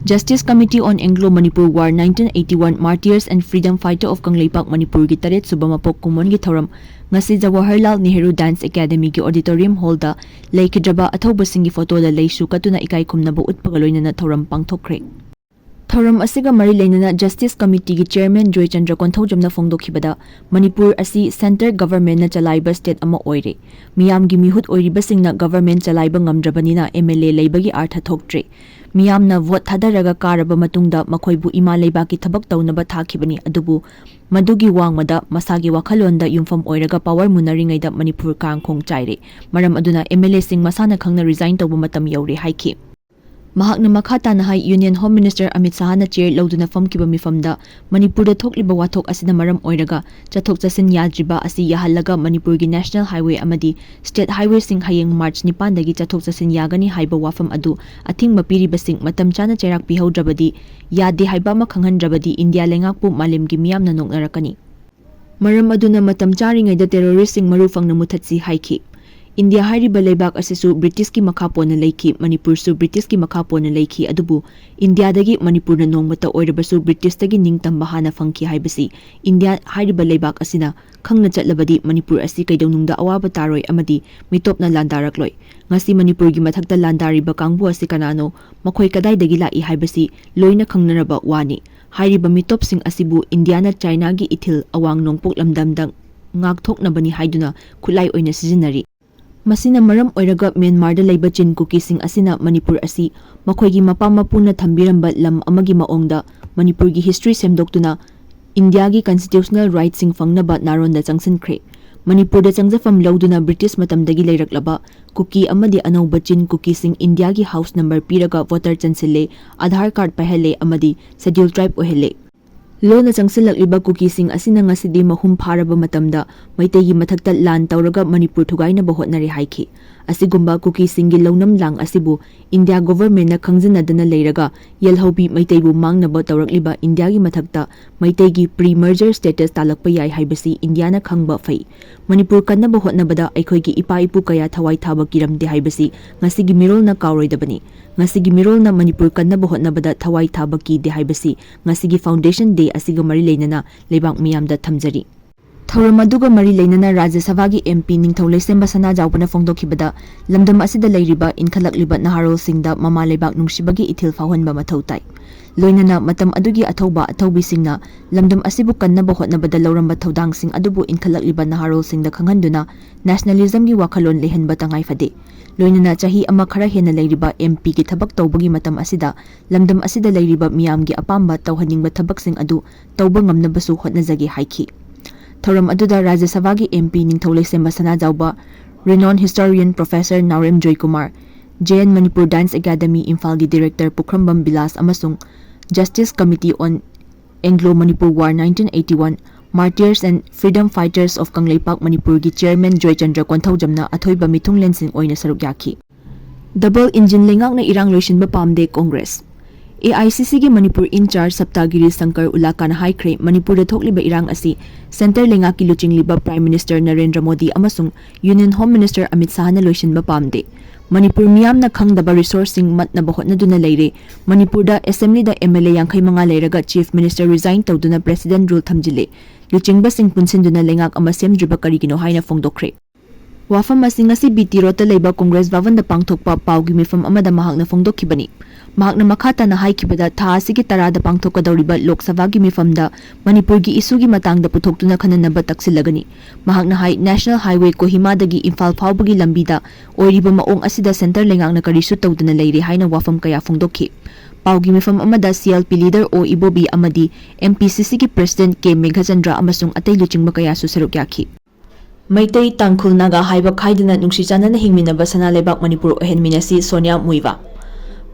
Justice Committee on Anglo Manipur War, nineteen eighty one Martyrs and Freedom Fighter of Kangleipak ꯃꯅꯤꯄꯨꯔꯒꯤ ꯇꯔꯦꯠ ꯁꯨꯕ ꯃꯄꯣꯛ ꯀꯨꯝꯑꯣꯟꯒꯤ ꯊꯧꯔꯝ ꯉꯁꯤ ꯖꯋꯥꯍꯔꯂꯥꯜ ꯅꯦꯍꯔꯨ ꯗꯥꯟꯁ ꯑꯦꯀꯥꯗꯃꯤꯒꯤ ꯑꯣꯗꯤꯇꯣꯔꯤꯌꯝ ꯍꯣꯜꯗ ꯂꯩꯈꯤꯗ꯭ꯔꯕ ꯑꯊꯧꯕꯁꯤꯡꯒꯤ ꯐꯣꯇꯣꯗ ꯂꯩꯁꯨ ꯀꯠꯇꯨꯅ ꯏꯀꯥꯏ ꯈꯨꯝꯅꯕ ꯎꯠꯄꯒ ꯂꯣꯏꯅꯅ ꯊꯧꯔꯝ ꯄꯥꯡꯊꯣꯛꯈ꯭ꯔꯦ꯫ ꯊꯧꯔꯝ ꯑꯁꯤꯒ ꯃꯔꯤ ꯂꯩꯅꯅ ꯖꯁꯇꯤꯁ ꯀꯃꯤꯇꯤꯒꯤ ꯆꯦꯌꯔꯃꯦꯟ ꯖꯣꯏꯆꯟꯗ꯭ꯔ ꯀꯣꯟꯊꯧꯖꯝꯅ ꯐꯣꯡꯗꯣꯛꯈꯤꯕꯗ, ꯃꯅꯤꯄꯨꯔ ꯑꯁꯤ ꯁꯦꯟꯇꯔ ꯒꯚꯔꯟꯃꯦꯟꯠꯅ ꯆꯂꯥꯏꯕ ꯁ꯭ꯇꯦꯠ ꯑꯃ ꯑꯣꯏꯔꯦ꯫ ꯃꯤꯌꯥꯝꯒꯤ ꯃꯤꯍꯨꯠ ꯑꯣꯏꯔꯤꯕꯁꯤꯡꯅ ꯒꯚꯔꯟꯃꯦꯟꯠ ꯆꯂꯥꯏꯕ ꯉꯝꯗ꯭ꯔꯕꯅꯤꯅ ꯑꯦꯝ ꯑꯦꯜ ꯑꯦ ꯂꯩꯕꯒꯤ ꯑꯥꯔꯊ ꯊꯣꯛꯇ꯭ꯔꯦ꯫ ꯃꯤꯌꯥꯝꯅ ꯚꯣꯠ ꯊꯥꯗꯔꯒ ꯀꯥꯔꯕ ꯃꯇꯨꯡꯗ ꯃꯈꯣꯏꯕꯨ ꯏꯃꯥ ꯂꯩꯕꯥꯛꯀꯤ ꯊꯕꯛ ꯇꯧꯅꯕ ꯊꯥꯈꯤꯕꯅꯤ, ꯑꯗꯨꯕꯨ ꯃꯗꯨꯒꯤ ꯋꯥꯡꯃꯗ ꯃꯁꯥꯒꯤ ꯋꯥꯈꯜꯂꯣꯟꯗ ꯌꯨꯝꯐꯝ ꯑꯣꯏꯔꯒ ꯄꯥꯋꯔ ꯃꯨꯟꯅꯔꯤꯉꯩꯗ ꯃꯅꯤꯄꯨꯔ ꯀꯥꯡꯈꯣꯡ ꯆꯥꯏꯔꯦ꯫ ꯃꯔꯝ ꯑꯗꯨꯅ ꯑꯦꯝ ꯑꯦꯜ ꯑꯦꯁꯤꯡ ꯃꯁꯥꯅ ꯈꯪꯅ ꯔꯤꯖꯥꯏꯟ ꯇꯧꯕ ꯃꯇꯝ ꯌꯧꯔꯦ ꯍꯥꯏꯈꯤ꯫ ꯃꯍꯥꯛꯅ ꯃꯈꯥ ꯇꯥꯅ ꯍꯥꯏ, ꯌꯨꯅꯤꯌꯟ ꯍꯣꯝ ꯃꯤꯅꯤꯁꯇꯔ ꯑꯃꯤꯠ ꯁꯥꯍꯅ ꯆꯦꯌꯔ ꯂꯧꯗꯨꯅ ꯐꯝꯈꯤꯕ ꯃꯤꯐꯝꯗ ꯃꯅꯤꯄꯨꯔꯗ ꯊꯣꯛꯂꯤꯕ ꯋꯥꯊꯣꯛ ꯑꯁꯤꯅ ꯃꯔꯝ ꯑꯣꯏꯔꯒ ꯆꯠꯊꯣꯛ ꯆꯠꯁꯤꯟ ꯌꯥꯗ꯭ꯔꯤꯕ ꯑꯁꯤ ꯌꯥꯍꯜꯂꯒ ꯃꯅꯤꯄꯨꯔꯒꯤ ꯅꯦꯁꯅꯦꯜ ꯍꯥꯏꯋꯦ ꯑꯃꯗꯤ ꯁ꯭ꯇꯦꯠ ꯍꯥꯏꯋꯦꯁꯤꯡ ꯍꯌꯦꯡ ꯃꯥꯔꯆ ꯅꯤꯄꯥꯟꯗꯒꯤ ꯆꯠꯊꯣꯛ ꯆꯠꯁꯤꯟ ꯌꯥꯒꯅꯤ ꯍꯥꯏꯕ ꯋꯥꯐꯝ ꯑꯗꯨ ꯑꯊꯤꯡꯕ ꯄꯤꯔꯤꯕꯁꯤꯡ ꯃꯇꯝ ꯆꯥꯅ ꯆꯩꯔꯥꯛ ꯄꯤꯍꯧꯗ꯭ꯔꯕꯗꯤ, ꯌꯥꯗꯦ ꯍꯥꯏꯕ ꯑꯃ ꯈꯪꯍꯟꯗ꯭ꯔꯕꯗꯤ ꯏꯟꯗꯤꯌꯥ ꯂꯩꯉꯥꯛꯄꯨ ꯃꯥꯂꯦꯝꯒꯤ ꯃꯤꯌꯥꯝꯅ ꯅꯣꯛꯅꯔꯛꯀꯅꯤ꯫ ꯃꯔꯝ ꯑꯗꯨꯅ ꯃꯇꯝ ꯆꯥꯔꯤꯉꯩꯗ ꯇꯦꯔꯣꯔꯤꯁ꯭ꯠꯁꯤꯡ ꯃꯔꯨ ꯐꯪꯅ ꯃꯨꯊꯠꯁꯤ ꯍꯥꯏꯈꯤ꯫ ꯏꯟꯗꯤꯌꯥ ꯍꯥꯏꯔꯤꯕ ꯂꯩꯕꯥꯛ ꯑꯁꯤꯁꯨ ꯕ꯭ꯔꯤꯇꯤꯁꯀꯤ ꯃꯈꯥ ꯄꯣꯟꯅ ꯂꯩꯈꯤ, ꯃꯅꯤꯄꯨꯔꯁꯨ ꯕ꯭ꯔꯤꯇꯤꯁꯀꯤ ꯃꯈꯥ ꯄꯣꯟꯅ ꯂꯩꯈꯤ, ꯑꯗꯨꯕꯨ ꯏꯟꯗꯤꯌꯥꯗꯒꯤ ꯃꯅꯤꯄꯨꯔꯅ ꯅꯣꯡꯃꯇ ꯑꯣꯏꯔꯕꯁꯨ ꯕ꯭ꯔꯤꯇꯤꯁꯇꯒꯤ ꯅꯤꯡꯇꯝꯕ ꯍꯥꯟꯅ ꯐꯪꯈꯤ ꯍꯥꯏꯕꯁꯤ ꯏꯟꯗꯤꯌꯥ ꯍꯥꯏꯔꯤꯕ ꯂꯩꯕꯥꯛ ꯑꯁꯤꯅ ꯈꯪꯅ ꯆꯠꯂꯕꯗꯤ ꯃꯅꯤꯄꯨꯔ ꯑꯁꯤ ꯀꯩꯗꯧꯅꯨꯡꯗ ꯑꯋꯥꯕ ꯇꯥꯔꯣꯏ ꯑꯃꯗꯤ ꯃꯤꯇꯣꯞꯅ ꯂꯥꯟꯗꯥꯔꯛꯂꯣꯏ꯫ ꯉꯁꯤ ꯃꯅꯤꯄꯨꯔꯒꯤ ꯃꯊꯛꯇ ꯂꯥꯟꯗꯥꯔꯤꯕ ꯀꯥꯡꯕꯨ ꯑꯁꯤ ꯀꯅꯥꯅꯣ, ꯃꯈꯣꯏ ꯀꯗꯥꯏꯗꯒꯤ ꯂꯥꯛꯏ ꯍꯥꯏꯕꯁꯤ ꯂꯣꯏꯅ ꯈꯪꯅꯔꯕ ꯋꯥꯅꯤ꯫ ꯍꯥꯏꯔꯤꯕ ꯃꯤꯇꯣꯞꯁꯤꯡ ꯑꯁꯤꯕꯨ ꯏꯟꯗꯤꯌꯥꯅ ꯆꯥꯏꯅꯥꯒꯤ ꯏꯊꯤꯜ ꯑꯋꯥꯡ ꯅꯣꯡꯄꯣꯛ ꯂꯝꯗꯝꯗ ꯉꯥꯛꯊꯣꯛꯅꯕꯅꯤ ꯍꯥꯏꯗꯨꯅ ꯈꯨꯠꯂꯥꯏ ꯑꯣꯏꯅ ꯁꯤꯖꯤꯟꯅꯔꯤ꯫ ꯃꯁꯤꯅ ꯃꯔꯝ ꯑꯣꯏꯔꯒ ꯃ꯭ꯌꯥꯟꯃꯥꯔꯗ ꯂꯩꯕ ꯆꯤꯟ ꯀꯨꯀꯤꯁꯤꯡ ꯑꯁꯤꯅ ꯃꯅꯤꯄꯨꯔ ꯑꯁꯤ ꯃꯈꯣꯏꯒꯤ ꯃꯄꯥ ꯃꯄꯨꯅ ꯊꯝꯕꯤꯔꯝꯕ ꯂꯝ ꯑꯃꯒꯤ ꯃꯑꯣꯡꯗ ꯃꯅꯤꯄꯨꯔꯒꯤ ꯍꯤꯁꯇ꯭ꯔꯤ ꯁꯦꯝꯗꯣꯛꯇꯨꯅ ꯏꯟꯗꯤꯌꯥꯒꯤ ꯀꯟꯁꯇꯤꯇ꯭ꯌꯨꯁꯅꯦꯜ ꯔꯥꯏꯠꯁꯤꯡ ꯐꯪꯅꯕ ꯅꯥꯔꯣꯟꯗ ꯆꯪꯁꯤꯟꯈ꯭ꯔꯦ꯫ ꯃꯅꯤꯄꯨꯔꯗ ꯆꯪꯖꯐꯝ ꯂꯧꯗꯨꯅ ꯕ꯭ꯔꯤꯇꯤꯁ ꯃꯇꯝꯗꯒꯤ ꯂꯩꯔꯛꯂꯕ ꯀꯨꯀꯤ ꯑꯃꯗꯤ ꯑꯅꯧꯕ ꯆꯤꯟ ꯀꯨꯀꯤꯁꯤꯡ ꯏꯟꯗꯤꯌꯥꯒꯤ ꯍꯥꯎꯁ ꯅꯝꯕꯔ ꯄꯤꯔꯒ ꯚꯣꯇꯔ ꯆꯟꯁꯤꯜꯂꯦ, ꯑꯥꯙꯥꯔ ꯀꯥꯔꯗ ꯄꯥꯏꯍꯜꯂꯦ ꯑꯃꯗꯤ ꯁꯦꯗ꯭ꯌꯨꯜ ꯇ꯭ꯔꯥꯏꯕ ꯑꯣꯏꯍꯜꯂꯦ꯫ ꯂꯣꯟꯅ ꯆꯪꯁꯤꯜꯂꯛꯂꯤꯕ ꯀꯨꯀꯤꯁꯤꯡ ꯑꯁꯤꯅ ꯉꯁꯤꯗꯤ ꯃꯍꯨꯝ ꯐꯥꯔꯕ ꯃꯇꯝꯗ ꯃꯩꯇꯩꯒꯤ ꯃꯊꯛꯇ ꯂꯥꯟ ꯇꯧꯔꯒ ꯃꯅꯤꯄꯨꯔ ꯊꯨꯒꯥꯏꯅꯕ ꯍꯣꯠꯅꯔꯦ ꯍꯥꯏꯈꯤ꯫ ꯑꯁꯤꯒꯨꯝꯕ ꯀꯨꯀꯤꯁꯤꯡꯒꯤ ꯂꯧꯅꯝ ꯂꯥꯡ ꯑꯁꯤꯕꯨ ꯏꯟꯗꯤꯌꯥ ꯒꯣꯚꯔꯟꯃꯦꯟꯠꯅ ꯈꯪꯖꯤꯟꯅꯗꯅ ꯂꯩꯔꯒ ꯌꯦꯜꯍꯧꯕꯤ ꯃꯩꯇꯩꯕꯨ ꯃꯥꯡꯅꯕ ꯇꯧꯔꯛꯂꯤꯕ ꯏꯟꯗꯤꯌꯥꯒꯤ ꯃꯊꯛꯇ ꯃꯩꯇꯩꯒꯤ ꯄ꯭ꯔꯤ ꯃꯔꯖꯔ ꯁ꯭ꯇꯦꯇꯁ ꯇꯥꯜꯂꯛꯄ ꯌꯥꯏ ꯍꯥꯏꯕꯁꯤ ꯏꯟꯗꯤꯌꯥꯅ ꯈꯪꯕ ꯐꯩ꯫ ꯃꯅꯤꯄꯨꯔ ꯀꯟꯅꯕ ꯍꯣꯠꯅꯕꯗ ꯑꯩꯈꯣꯏꯒꯤ ꯏꯄꯥ ꯏꯄꯨ ꯀꯌꯥ ꯊꯋꯥꯏ ꯊꯥꯕ ꯀꯤꯔꯝꯗꯦ ꯍꯥꯏꯕꯁꯤ ꯉꯁꯤꯒꯤ ꯃꯤꯔꯣꯜꯅ ꯀꯥꯎꯔꯣꯏꯗꯕꯅꯤ꯫ ꯉꯁꯤꯒꯤ ꯃꯤꯔꯣꯜꯅ ꯃꯅꯤꯄꯨꯔ ꯀꯟꯅꯕ ꯍꯣꯠꯅꯕꯗ ꯊꯋꯥꯏ ꯊꯥꯕ ꯀꯤꯗꯦ ꯍꯥꯏꯕꯁꯤ ꯉꯁꯤꯒꯤ ꯐꯥꯎꯟꯗꯦꯁꯟ ꯗꯦ ꯑꯁꯤꯒ ꯃꯔꯤ ꯂꯩꯅꯅ ꯂꯩꯕꯥꯛ ꯃꯤꯌꯥꯝꯗ ꯊꯝꯖꯔꯤ꯫ ꯊꯧꯔꯝ ꯑꯗꯨꯒ ꯃꯔꯤ ꯂꯩꯅꯅ ꯔꯥꯖ꯭ꯌ ꯁꯚꯥꯒꯤ M P ꯅꯤꯡꯊꯧ ꯂꯩꯁꯦꯝꯕ ꯁꯅꯥꯖꯥꯎꯕꯅ ꯐꯣꯡꯗꯣꯛꯈꯤꯕꯗ, ꯂꯝꯗꯝ ꯑꯁꯤꯗ ꯂꯩꯔꯤꯕ ꯏꯟꯈꯠꯂꯛꯂꯤꯕ ꯅꯍꯥꯔꯣꯜꯁꯤꯡꯗ ꯃꯃꯥ ꯂꯩꯕꯥꯛ ꯅꯨꯡꯁꯤꯕꯒꯤ ꯏꯊꯤꯜ ꯐꯥꯎꯍꯟꯕ ꯃꯊꯧ ꯇꯥꯏ꯫ ꯂꯣꯏꯅꯅ ꯃꯇꯝ ꯑꯗꯨꯒꯤ ꯑꯊꯧꯕ ꯑꯊꯧꯕꯤꯁꯤꯡꯅ ꯂꯝꯗꯝ ꯑꯁꯤꯕꯨ ꯀꯟꯅꯕ ꯍꯣꯠꯅꯕꯗ ꯂꯧꯔꯝꯕ ꯊꯧꯗꯥꯡꯁꯤꯡ ꯑꯗꯨꯕꯨ ꯏꯟꯈꯠꯂꯛꯂꯤꯕ ꯅꯍꯥꯔꯣꯜꯁꯤꯡꯗ ꯈꯪꯍꯟꯗꯨꯅ nationalism ꯒꯤ ꯋꯥꯈꯜꯂꯣꯟ ꯂꯩꯍꯟꯕ ꯇꯉꯥꯏ ꯐꯗꯦ꯫ ꯂꯣꯏꯅꯅ ꯆꯍꯤ ꯑꯃ ꯈꯔ ꯍꯦꯟꯅ ꯂꯩꯔꯤꯕ M P ꯒꯤ ꯊꯕꯛ ꯇꯧꯕꯒꯤ ꯃꯇꯝ ꯑꯁꯤꯗ ꯂꯝꯗꯝ ꯑꯁꯤꯗ ꯂꯩꯔꯤꯕ ꯃꯤꯌꯥꯝꯒꯤ ꯑꯄꯥꯝꯕ ꯇꯧꯍꯟꯅꯤꯡꯕ ꯊꯕꯛꯁꯤꯡ ꯑꯗꯨ ꯇꯧꯕ ꯉꯝꯅꯕꯁꯨ ꯍꯣꯠꯅꯖꯒꯦ ꯍꯥꯏꯈꯤ꯫ ꯊꯧꯔꯝ ꯑꯗꯨꯗ ꯔꯥꯖ꯭ꯌ ꯁꯚꯥꯒꯤ M P ꯅꯤꯡꯊꯧ ꯂꯩꯁꯦꯝꯕ ꯁꯅꯥꯖꯥꯎꯕ, renowned historian Professor ꯅꯥꯎꯔꯦꯝ Joykumar, J N Manipur Dance Academy ꯏꯝꯐꯥꯜꯒꯤ director ꯄꯨꯈ꯭ꯔꯝꯕꯝ ꯕꯤꯂꯥꯁ ꯑꯃꯁꯨꯡ Justice Committee on Anglo Manipur War nineteen eighty-one, Martyrs and Freedom Fighters of Kangleipak ꯃꯅꯤꯄꯨꯔꯒꯤ chairman ꯖꯣꯏꯆꯟꯗ꯭ꯔ ꯀꯣꯟꯊꯧꯖꯝꯅ ꯑꯊꯣꯏꯕ ꯃꯤꯊꯨꯡꯂꯦꯟꯁꯤꯡ ꯑꯣꯏꯅ ꯁꯔꯨꯛ ꯌꯥꯈꯤ꯫ Double engine ꯂꯩꯉꯥꯛꯅ ꯏꯔꯥꯡ ꯂꯣꯏꯁꯤꯟꯕ ꯄꯥꯝꯗꯦ Congress. A I C C ꯒꯤ ꯃꯅꯤꯄꯨꯔ in charge ꯁꯞꯇꯥꯒꯤꯔꯤ ꯁꯪꯀꯔ ꯎꯂꯥꯀꯥꯅ ꯍꯥꯏꯈ꯭ꯔꯦ, ꯃꯅꯤꯄꯨꯔꯗ ꯊꯣꯛꯂꯤꯕ ꯏꯔꯥꯡ ꯑꯁꯤ centre ꯂꯩꯉꯥꯛꯀꯤ ꯂꯨꯆꯤꯡꯂꯤꯕ Prime Minister ꯅꯔꯦꯟꯗ꯭ꯔ ꯃꯣꯗꯤ ꯑꯃꯁꯨꯡ Union Home Minister ꯑꯃꯤꯠ ꯁꯥꯍꯅ ꯂꯣꯏꯁꯤꯟꯕ ꯄꯥꯝꯗꯦ꯫ ꯃꯅꯤꯄꯨꯔ ꯃꯤꯌꯥꯝꯅ ꯈꯪꯗꯕ resource ꯁꯤꯡ ꯃꯠꯅꯕ ꯍꯣꯠꯅꯗꯨꯅ ꯂꯩꯔꯦ꯫ ꯃꯅꯤꯄꯨꯔꯗ assembly the M L A ꯌꯥꯡꯈꯩ ꯃꯉꯥ ꯂꯩꯔꯒ Chief Minister resign ꯇꯧꯗꯨꯅ President rule ꯊꯝꯖꯤꯜꯂꯦ꯫ ꯂꯨꯆꯤꯡꯕꯁꯤꯡ ꯄꯨꯟꯁꯤꯟꯗꯨꯅ ꯂꯩꯉꯥꯛ ꯑꯃ ꯁꯦꯝꯗ꯭ꯔꯤꯕ ꯀꯔꯤꯒꯤꯅꯣ ꯍꯥꯏꯅ ꯐꯣꯡꯗꯣꯛꯈ꯭ꯔꯦ꯫ ꯋꯥꯐꯝ ꯑꯁꯤ ꯉꯁꯤ B T Road ꯇ ꯂꯩꯕ ꯀꯣꯡꯒ꯭ꯔꯦꯁ ꯚꯕꯟꯗ ꯄꯥꯡꯊꯣꯛꯄ ꯄꯥꯎꯒꯤ ꯃꯤꯐꯝ ꯑꯃꯗ ꯃꯍꯥꯛꯅ ꯐꯣꯡꯗꯣꯛꯈꯤꯕꯅꯤ꯫ ꯃꯍꯥꯛꯅ ꯃꯈꯥ ꯇꯥꯅ ꯍꯥꯏꯈꯤꯕꯗ, ꯊꯥ ꯑꯁꯤꯒꯤ ꯇꯔꯥꯗ ꯄꯥꯡꯊꯣꯛꯀꯗꯧꯔꯤꯕ ꯂꯣꯛ ꯁꯚꯥꯒꯤ ꯃꯤꯐꯝꯗ ꯃꯅꯤꯄꯨꯔꯒꯤ issue ꯒꯤ ꯃꯇꯥꯡꯗ ꯄꯨꯊꯣꯛꯇꯨꯅ ꯈꯟꯅꯅꯕ ꯇꯛꯁꯤꯜꯂꯒꯅꯤ꯫ ꯃꯍꯥꯛꯅ ꯍꯥꯏ, National Highway ꯀꯣꯍꯤꯃꯥꯗꯒꯤ ꯏꯝꯐꯥꯜ ꯐꯥꯎꯕꯒꯤ ꯂꯝꯕꯤꯗ ꯑꯣꯏꯔꯤꯕ ꯃꯑꯣꯡ ꯑꯁꯤꯗ centre ꯂꯩꯉꯥꯛꯅ ꯀꯔꯤꯁꯨ ꯇꯧꯗꯅ ꯂꯩꯔꯦ ꯍꯥꯏꯅ ꯋꯥꯐꯝ ꯀꯌꯥ ꯐꯣꯡꯗꯣꯛꯈꯤ꯫ ꯄꯥꯎꯒꯤ ꯃꯤꯐꯝ ꯑꯃꯗ C L P leader O ꯏꯕꯣꯕꯤ ꯑꯃꯗꯤ M P C C ꯒꯤ President K ꯃꯦꯘꯆꯟꯗ꯭ꯔ ꯑꯃꯁꯨꯡ ꯑꯇꯩ ꯂꯨꯆꯤꯡꯕ ꯀꯌꯥꯁꯨ ꯁꯔꯨꯛ ꯌꯥꯈꯤ꯫ ꯃꯩꯇꯩ, ꯇꯥꯡꯈꯨꯜ, ꯅꯥꯒꯥ ꯍꯥꯏꯕ ꯈꯥꯏꯗꯅ ꯅꯨꯡꯁꯤ ꯆꯥꯟꯅꯅ ꯍꯤꯡꯃꯤꯟꯅꯕ ꯁꯅꯥ ꯂꯩꯕꯥꯛ ꯃꯅꯤꯄꯨꯔ ꯑꯣꯏꯍꯟꯃꯤꯟꯅꯁꯤ, ꯁꯣꯅꯤꯌꯥ ꯃꯨꯏꯕꯥ꯫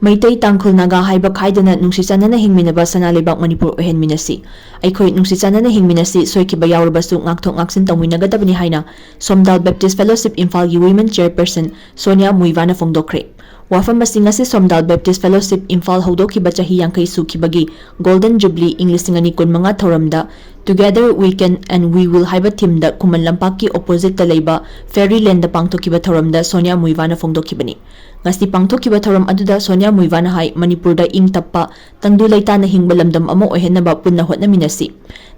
ꯃꯩꯇꯩ, ꯇꯥꯡꯈꯨꯜ, ꯅꯥꯒꯥ ꯍꯥꯏꯕ ꯈꯥꯏꯗꯅ ꯅꯨꯡꯁꯤ ꯆꯥꯟꯅꯅ ꯍꯤꯡꯃꯤꯟꯅꯕ ꯁꯅꯥ ꯂꯩꯕꯥꯛ ꯃꯅꯤꯄꯨꯔ ꯑꯣꯏꯍꯟꯃꯤꯟꯅꯁꯤ꯫ ꯑꯩꯈꯣꯏ ꯅꯨꯡꯁꯤ ꯆꯥꯟꯅꯅ ꯍꯤꯡꯃꯤꯟꯅꯁꯤ, ꯁꯣꯏꯈꯤꯕ ꯌꯥꯎꯔꯕꯁꯨ ꯉꯥꯛꯊꯣꯛ ꯉꯥꯛꯁꯤꯟ ꯇꯧꯃꯤꯟꯅꯒꯗꯕꯅꯤ ꯍꯥꯏꯅ ꯁꯣꯝꯗꯥꯜ Baptist Fellowship ꯏꯝꯐꯥꯜꯒꯤ Women Chairperson ꯁꯣꯅꯤꯌꯥ ꯃꯨꯏꯕꯥꯅ ꯐꯣꯡꯗꯣꯛꯈ꯭ꯔꯦ꯫ ꯋꯥꯐꯝ ꯑꯁꯤ ꯉꯁꯤ ꯁꯣꯝꯗꯥꯜ ꯕꯦꯞꯇꯤꯁ ꯐꯦꯂꯣꯁꯤꯞ ꯏꯝꯐꯥꯜ ꯍꯧꯗꯣꯛꯈꯤꯕ ꯆꯍꯤ ꯌꯥꯡꯈꯩ ꯁꯨꯈꯤꯕꯒꯤ ꯒꯣꯜꯗꯟ ꯖꯨꯕꯂꯤ ꯏꯪ ꯂꯤꯁꯤꯡ ꯑꯅꯤ ꯀꯨꯟꯃꯉꯥ ꯊꯧꯔꯝꯗ Together We Can and We Will ꯍꯥꯏꯕ ꯊꯤꯝꯗ ꯈꯨꯃꯟ ꯂꯝꯄꯥꯛꯀꯤ ꯑꯣꯄꯣꯖꯤꯠꯇ ꯂꯩꯕ ꯐꯦꯔꯤ ꯂꯦꯟꯗ ꯄꯥꯡꯊꯣꯛꯈꯤꯕ ꯊꯧꯔꯝꯗ ꯁꯣꯅꯤꯌꯥ ꯃꯨꯏꯚꯥꯅ ꯐꯣꯡꯗꯣꯛꯈꯤꯕꯅꯤ꯫ ꯉꯁꯤ ꯄꯥꯡꯊꯣꯛꯈꯤꯕ ꯊꯧꯔꯝ ꯑꯗꯨꯗ ꯁꯣꯅꯤꯌꯥ ꯃꯨꯏꯚꯥꯅ ꯍꯥꯏ, ꯃꯅꯤꯄꯨꯔꯗ ꯏꯪ ꯇꯞꯄ, ꯇꯪꯗꯨ ꯂꯩꯇꯥꯅ ꯍꯤꯡꯕ ꯂꯝꯗꯝ ꯑꯃ ꯑꯣꯏꯍꯟꯅꯕ ꯄꯨꯟꯅ ꯍꯣꯠꯅꯃꯤꯟꯅꯁꯤ꯫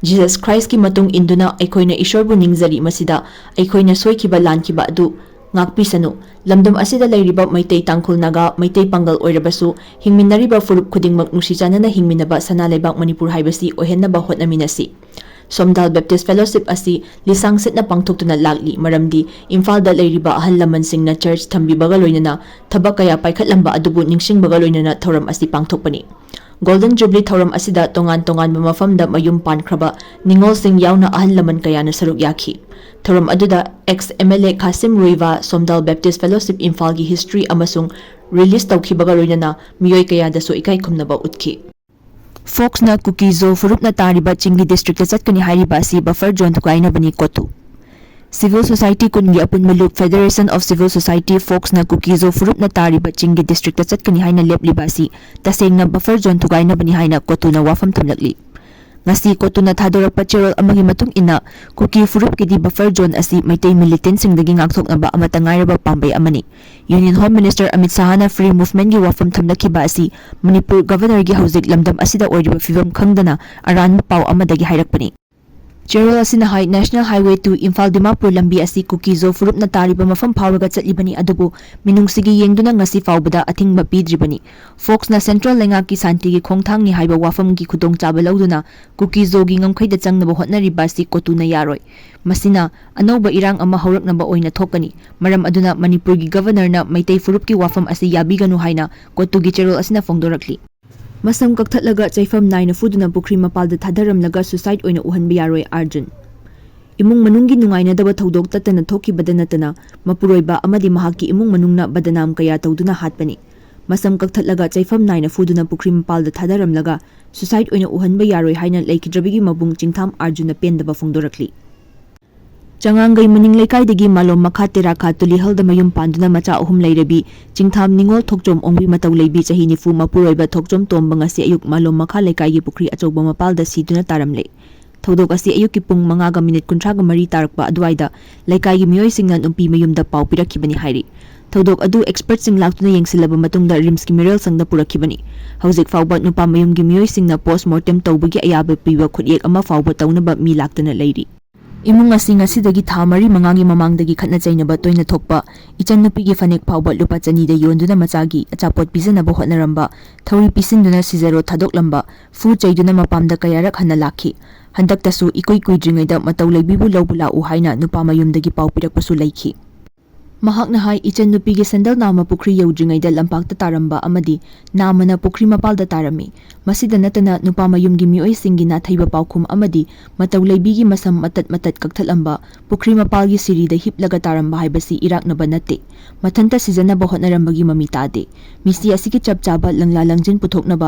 ꯖꯤꯁꯁ ꯈ꯭ꯔꯥꯏꯁꯀꯤ ꯃꯇꯨꯡ ꯏꯟꯗꯨꯅ ꯑꯩꯈꯣꯏꯅ ꯏꯁꯣꯔꯕꯨ ꯅꯤꯡꯖꯔꯤ, ꯃꯁꯤꯗ ꯑꯩꯈꯣꯏꯅ ꯁꯣꯏꯈꯤꯕ ꯂꯥꯟꯈꯤꯕ ꯑꯗꯨ ꯉꯥꯛꯄꯤꯁꯅꯨ꯫ ꯂꯝꯗꯝ ꯑꯁꯤꯗ ꯂꯩꯔꯤꯕ ꯃꯩꯇꯩ, ꯇꯥꯡꯈꯨꯜ, ꯅꯥꯒꯥ, ꯃꯩꯇꯩ ꯄꯥꯡꯒꯜ ꯑꯣꯏꯔꯕꯁꯨ ꯍꯤꯡꯃꯤꯟꯅꯔꯤꯕ ꯐꯨꯔꯨꯞ ꯈꯨꯗꯤꯡꯃꯛ ꯅꯨꯡꯁꯤ ꯆꯥꯟꯅꯅ ꯍꯤꯡꯃꯤꯟꯅꯕ ꯁꯅꯥ ꯂꯩꯕꯥꯛ ꯃꯅꯤꯄꯨꯔ ꯍꯥꯏꯕꯁꯤ ꯑꯣꯏꯍꯟꯅꯕ ꯍꯣꯠꯅꯃꯤꯟꯅꯁꯤ꯫ ꯁꯣꯝꯗꯥꯜ ꯕꯦꯞꯇꯤꯁ ꯐꯦꯂꯣꯁꯤꯞ ꯑꯁꯤ ꯂꯤꯁꯥꯡ ꯁꯤꯠꯅ ꯄꯥꯡꯊꯣꯛꯇꯨꯅ ꯂꯥꯛꯂꯤ, ꯃꯔꯝꯗꯤ ꯏꯝꯐꯥꯜꯗ ꯂꯩꯔꯤꯕ ꯑꯍꯜ ꯂꯃꯟꯁꯤꯡꯅ ꯆꯔꯆ ꯊꯝꯕꯤꯕꯒ ꯂꯣꯏꯅꯅ ꯊꯕꯛ ꯀꯌꯥ ꯄꯥꯏꯈꯠꯂꯝꯕ ꯑꯗꯨꯕꯨ ꯅꯤꯡꯁꯤꯡꯕꯒ ꯂꯣꯏꯅꯅ ꯊꯧꯔꯝ ꯑꯁꯤ ꯄꯥꯡꯊꯣꯛꯄꯅꯤ꯫ ꯒꯣꯜꯗꯟ ꯖꯨꯕꯂꯤ ꯊꯧꯔꯝ ꯑꯁꯤꯗ ꯇꯣꯉꯥꯟ ꯇꯣꯉꯥꯟꯕ ꯃꯐꯝꯗ ꯃꯌꯨꯝ ꯄꯥꯟꯈ꯭ꯔꯕ ꯅꯤꯉꯣꯜꯁꯤꯡ ꯌꯥꯎꯅ ꯑꯍꯜ ꯂꯃꯟ ꯀꯌꯥꯅ ꯁꯔꯨꯛ ꯌꯥꯈꯤ꯫ ꯊꯧꯔꯝ ꯑꯗꯨꯗ ex M L A Khasim Ruivah, Somdal Baptist fellowship ꯏꯝꯐꯥꯜꯒꯤ ꯍꯤꯁꯇ꯭ꯔꯤ ꯑꯃꯁꯨꯡ ꯔꯤꯂꯤꯖ ꯇꯧꯈꯤꯕꯒ ꯂꯣꯏꯅꯅ ꯃꯤꯑꯣꯏ ꯀꯌꯥꯗꯁꯨ ꯏꯀꯥꯏ ꯈꯨꯝꯅꯕ ꯎꯠꯈꯤ꯫ ꯐꯣꯛꯁꯅ ꯀꯨꯀꯤ-ꯖꯣ ꯐꯨꯔꯨꯞꯅ ꯇꯥꯔꯤꯕ ꯆꯤꯡꯒꯤ ꯗꯤꯁꯇ꯭ꯔꯤꯛꯇ ꯆꯠꯀꯅꯤ ꯍꯥꯏꯔꯤꯕ ꯑꯁꯤ ꯕꯐꯔ ꯖꯣꯟ ꯊꯨꯒꯥꯏꯅꯕꯅꯤ, ꯀꯣꯇꯨ꯫ ꯁꯤꯚꯤꯜ ꯁꯣꯁꯥꯏꯇꯤ ꯀꯨꯟꯒꯤ ꯑꯄꯨꯟꯕ ꯂꯨꯞ Federation of Civil Society, ꯐꯣꯛꯁꯅ ꯀꯨꯀꯤ-ꯖꯣ ꯐꯨꯔꯨꯞꯅ ꯇꯥꯔꯤꯕ ꯆꯤꯡꯒꯤ ꯗꯤꯁꯇ꯭ꯔꯤꯛꯇ ꯆꯠꯀꯅꯤ ꯍꯥꯏꯅ ꯂꯦꯞꯂꯤꯕ ꯑꯁꯤ ꯇꯁꯦꯡꯅ ꯕꯐꯔ ꯖꯣꯟ ꯊꯨꯒꯥꯏꯅꯕꯅꯤ ꯍꯥꯏꯅ ꯀꯣꯇꯨꯅ ꯋꯥꯐꯝ ꯊꯝꯂꯛꯂꯤ꯫ ꯉꯁꯤ ꯀꯣꯇꯨꯅ ꯊꯥꯗꯣꯔꯛꯄ ꯆꯦꯔꯣꯜ ꯑꯃꯒꯤ ꯃꯇꯨꯡ ꯏꯟꯅ, ꯀꯨꯀꯤ ꯐꯨꯔꯨꯞꯀꯤꯗꯤ ꯕꯐꯔ ꯖꯣꯟ ꯑꯁꯤ ꯃꯩꯇꯩ ꯃꯤꯂꯤꯇꯦꯟꯁꯤꯡꯗꯒꯤ ꯉꯥꯛꯊꯣꯛꯅꯕ ꯑꯃꯠꯇ ꯉꯥꯏꯔꯕ ꯄꯥꯝꯕꯩ ꯑꯃꯅꯤ꯫ ꯌꯨꯅꯤꯌꯟ ꯍꯣꯝ ꯃꯤꯅꯤꯁꯇꯔ ꯑꯃꯤꯠ ꯁꯥꯍꯅ ꯐ꯭ꯔꯤ ꯃꯨꯚꯃꯦꯟꯒꯤ ꯋꯥꯐꯝ ꯊꯝꯂꯛꯈꯤꯕ ꯑꯁꯤ ꯃꯅꯤꯄꯨꯔ ꯒꯚꯔꯅꯔꯒꯤ ꯍꯧꯖꯤꯛ ꯂꯝꯗꯝ ꯑꯁꯤꯗ ꯑꯣꯏꯔꯤꯕ ꯐꯤꯕꯝ ꯈꯪꯗꯅ ꯑꯔꯥꯟꯕ ꯄꯥꯎ ꯑꯃꯗꯒꯤ ꯍꯥꯏꯔꯛꯄꯅꯤ꯫ ꯆꯦꯔꯣꯜ ꯑꯁꯤꯅ ꯍꯥꯏ, National Highway two Imphal Dimapur ꯂꯝꯕꯤ ꯑꯁꯤ ꯀꯨꯀꯤ-ꯖꯣ ꯐꯨꯔꯨꯞꯅ ꯇꯥꯔꯤꯕ ꯃꯐꯝ ꯐꯥꯎꯔꯒ ꯆꯠꯂꯤꯕꯅꯤ, ꯑꯗꯨꯕꯨ ꯃꯤꯅꯨꯡꯁꯤꯒꯤ ꯌꯦꯡꯗꯨꯅ ꯉꯁꯤ ꯐꯥꯎꯕꯗ ꯑꯊꯤꯡꯕ ꯄꯤꯗ꯭ꯔꯤꯕꯅꯤ꯫ ꯐꯣꯛꯁꯅ ꯁꯦꯟꯇ꯭ꯔꯦꯜ ꯂꯩꯉꯥꯛꯀꯤ ꯁꯥꯟꯇꯤꯒꯤ ꯈꯣꯡꯊꯥꯡꯅꯤ ꯍꯥꯏꯕ ꯋꯥꯐꯝꯒꯤ ꯈꯨꯗꯣꯡꯆꯥꯕ ꯂꯧꯗꯨꯅ ꯀꯨꯀꯤ-ꯖꯣꯒꯤ ꯉꯝꯈꯩꯗ ꯆꯪꯅꯕ ꯍꯣꯠꯅꯔꯤꯕ ꯑꯁꯤ ꯀꯣꯇꯨꯅ ꯌꯥꯔꯣꯏ꯫ ꯃꯁꯤꯅ ꯑꯅꯧꯕ ꯏꯔꯥꯡ ꯑꯃ ꯍꯧꯔꯛꯅꯕ ꯑꯣꯏꯅ ꯊꯣꯛꯀꯅꯤ꯫ ꯃꯔꯝ ꯑꯗꯨꯅ ꯃꯅꯤꯄꯨꯔꯒꯤ ꯒꯚꯔꯅꯔꯅ ꯃꯩꯇꯩ ꯐꯨꯔꯨꯞꯀꯤ ꯋꯥꯐꯝ ꯑꯁꯤ ꯌꯥꯕꯤꯒꯅꯨ ꯍꯥꯏꯅ ꯀꯣꯇꯨꯒꯤ ꯆꯦꯔꯣꯜ ꯑꯁꯤꯅ ꯐꯣꯡꯗꯣꯔꯛꯂꯤ꯫ ꯃꯁꯝ ꯀꯛꯊꯠꯂꯒ ꯆꯩꯐꯝ ꯅꯥꯏꯅ ꯐꯨꯗꯨꯅ ꯄꯨꯈ꯭ꯔꯤ ꯃꯄꯥꯜꯗ ꯊꯥꯗꯔꯝꯂꯒ suicide ꯑꯣꯏꯅ ꯎꯍꯟꯕ ꯌꯥꯔꯣꯏ, ꯑꯥꯔꯖꯨꯟ꯫ ꯏꯃꯨꯡ ꯃꯅꯨꯡꯒꯤ ꯅꯨꯡꯉꯥꯏꯅꯗꯕ ꯊꯧꯗꯣꯛ ꯇꯠꯇꯅ ꯊꯣꯛꯈꯤꯕꯗ ꯅꯠꯇꯅ, ꯃꯄꯨꯔꯣꯏꯕ ꯑꯃꯗꯤ ꯃꯍꯥꯛꯀꯤ ꯏꯃꯨꯡ ꯃꯅꯨꯡꯅ ꯕꯗꯅꯥꯝ ꯀꯌꯥ ꯇꯧꯗꯨꯅ ꯍꯥꯠꯄꯅꯤ꯫ ꯃꯁꯝ ꯀꯛꯊꯠꯂꯒ ꯆꯩꯐꯝ ꯅꯥꯏꯅ ꯐꯨꯗꯨꯅ ꯄꯨꯈ꯭ꯔꯤ ꯃꯄꯥꯜꯗ ꯊꯥꯗꯔꯝꯂꯒ suicide ꯑꯣꯏꯅ ꯎꯍꯟꯕ ꯌꯥꯔꯣꯏ ꯍꯥꯏꯅ ꯂꯩꯈꯤꯗ꯭ꯔꯕꯒꯤ ꯃꯕꯨꯡ ꯆꯤꯡꯊꯥꯝ ꯑꯥꯔꯖꯨꯟꯅ ꯄꯦꯟꯗꯕ ꯐꯣꯡꯗꯣꯔꯛꯂꯤ꯫ ꯆꯉꯥꯡꯒꯩ ꯃꯅꯤꯡ ꯂꯩꯀꯥꯏꯗꯒꯤ ꯃꯥꯂꯣꯝ ꯃꯈꯥ ꯇꯦꯔꯥꯈꯥ ꯇꯨꯂꯤꯍꯜꯗ ꯃꯌꯨꯝ ꯄꯥꯟꯗꯨꯅ ꯃꯆꯥ ꯑꯍꯨꯝ ꯂꯩꯔꯕꯤ ꯆꯤꯡꯊꯥꯝ ꯅꯤꯉꯣꯜ ꯊꯣꯛꯆꯣꯝ ꯑꯣꯡꯕꯤ ꯃꯇꯧ ꯂꯩꯕꯤ ꯆꯍꯤ ꯅꯤꯐꯨ ꯃꯄꯨꯔꯣꯏꯕ ꯊꯣꯛꯆꯣꯝ ꯇꯣꯝꯕ ꯉꯁꯤ ꯑꯌꯨꯛ ꯃꯥꯂꯣꯝ ꯃꯈꯥ ꯂꯩꯀꯥꯏꯒꯤ ꯄꯨꯈ꯭ꯔꯤ ꯑꯆꯧꯕ ꯃꯄꯥꯜꯗ ꯁꯤꯗꯨꯅ ꯇꯥꯔꯝꯂꯦ꯫ ꯊꯧꯗꯣꯛ ꯑꯁꯤ ꯑꯌꯨꯛꯀꯤ ꯄꯨꯡ ꯃꯉꯥꯒ ꯃꯤꯅꯤꯠ ꯀꯨꯟꯊ꯭ꯔꯥꯒ ꯃꯔꯤ ꯇꯥꯔꯛꯄ ꯑꯗꯨꯋꯥꯏꯗ ꯂꯩꯀꯥꯏꯒꯤ ꯃꯤꯑꯣꯏꯁꯤꯡꯅ ꯅꯨꯄꯤ ꯃꯌꯨꯝꯗ ꯄꯥꯎ ꯄꯤꯔꯛꯈꯤꯕꯅꯤ ꯍꯥꯏꯔꯤ꯫ ꯊꯧꯗꯣꯛ ꯑꯗꯨ ꯑꯦꯛꯁꯄꯔꯠꯁꯤꯡ ꯂꯥꯛꯇꯨꯅ ꯌꯦꯡꯁꯤꯜꯂꯕ ꯃꯇꯨꯡꯗ ꯔꯤꯝꯁꯀꯤ ꯃꯤꯔꯦꯜ ꯁꯪꯗ ꯄꯨꯔꯛꯈꯤꯕꯅꯤ꯫ ꯍꯧꯖꯤꯛ ꯐꯥꯎꯕ ꯅꯨꯄꯥ ꯃꯌꯨꯝꯒꯤ ꯃꯤꯑꯣꯏꯁꯤꯡꯅ ꯄꯣꯁꯃꯣꯔꯇꯦꯝ ꯇꯧꯕꯒꯤ ꯑꯌꯥꯕ ꯄꯤꯕ ꯈꯨꯠꯌꯦꯛ ꯑꯃ ꯐꯥꯎꯕ ꯇꯧꯅꯕ ꯃꯤ ꯂꯥꯛꯇꯅ ꯂꯩꯔꯤ꯫ ꯏꯃꯨꯡ ꯑꯁꯤ ꯉꯁꯤꯗꯒꯤ ꯊꯥ ꯃꯔꯤ ꯃꯉꯥꯒꯤ ꯃꯃꯥꯡꯗꯒꯤ ꯈꯠꯅ ꯆꯩꯅꯕ ꯇꯣꯏꯅ ꯊꯣꯛꯄ, ꯏꯆꯟꯅꯨꯄꯤꯒꯤ ꯐꯅꯦꯛ ꯐꯥꯎꯕ ꯂꯨꯄꯥ ꯆꯅꯤꯗ ꯌꯣꯟꯗꯨꯅ ꯃꯆꯥꯒꯤ ꯑꯆꯥꯄꯣꯠ ꯄꯤꯖꯅꯕ ꯍꯣꯠꯅꯔꯝꯕ, ꯊꯧꯔꯤ ꯄꯤꯁꯤꯟꯗꯨꯅ ꯁꯤꯖꯔꯣ ꯊꯥꯗꯣꯛꯂꯝꯕ, ꯐꯨ ꯆꯩꯗꯨꯅ ꯃꯄꯥꯝꯗ ꯀꯌꯥꯔꯛ ꯍꯟꯅ ꯂꯥꯛꯈꯤ꯫ ꯍꯟꯗꯛꯇꯁꯨ ꯏꯀꯨꯏ ꯀꯨꯏꯗ꯭ꯔꯤꯉꯩꯗ ꯃꯇꯧ ꯂꯩꯕꯤꯕꯨ ꯂꯧꯕ ꯂꯥꯛꯎ ꯍꯥꯏꯅ ꯅꯨꯄꯥ ꯃꯌꯨꯝꯗꯒꯤ ꯄꯥꯎ ꯄꯤꯔꯛꯄꯁꯨ ꯂꯩꯈꯤ꯫ ꯃꯍꯥꯛꯅ ꯍꯥꯏ, ꯏꯆꯟꯅꯨꯄꯤꯒꯤ ꯁꯦꯟꯗꯜ ꯅꯥꯝꯃ ꯄꯨꯈ꯭ꯔꯤ ꯌꯧꯗ꯭ꯔꯤꯉꯩꯗ ꯂꯝꯄꯥꯛꯇ ꯇꯥꯔꯝꯕ ꯑꯃꯗꯤ ꯅꯥꯝꯃꯅ ꯄꯨꯈ꯭ꯔꯤ ꯃꯄꯥꯜꯗ ꯇꯥꯔꯝꯃꯤ꯫ ꯃꯁꯤꯗ ꯅꯠꯇꯅ ꯅꯨꯄꯥ ꯃꯌꯨꯝꯒꯤ ꯃꯤꯑꯣꯏꯁꯤꯡꯒꯤ ꯅꯥꯊꯩꯕ ꯄꯥꯎꯈꯨꯝ ꯑꯃꯗꯤ ꯃꯇꯧ ꯂꯩꯕꯤꯒꯤ ꯃꯁꯝ ꯃꯇꯠ ꯃꯇꯠ ꯀꯛꯊꯠꯂꯝꯕ, ꯄꯨꯈ꯭ꯔꯤ ꯃꯄꯥꯜꯒꯤ ꯁꯤꯔꯤꯗ ꯍꯤꯞꯂꯒ ꯇꯥꯔꯝꯕ ꯍꯥꯏꯕꯁꯤ ꯏꯔꯥꯛꯅꯕ ꯅꯠꯇꯦ꯫ ꯃꯊꯟꯇ ꯁꯤꯖꯅꯕ ꯍꯣꯠꯅꯔꯝꯕꯒꯤ ꯃꯃꯤ ꯇꯥꯗꯦ꯫ ꯃꯤꯁꯤ ꯑꯁꯤꯒꯤ ꯆꯞ ꯆꯥꯕ ꯂꯪꯂꯥ ꯂꯪꯖꯤꯟ ꯄꯨꯊꯣꯛꯅꯕ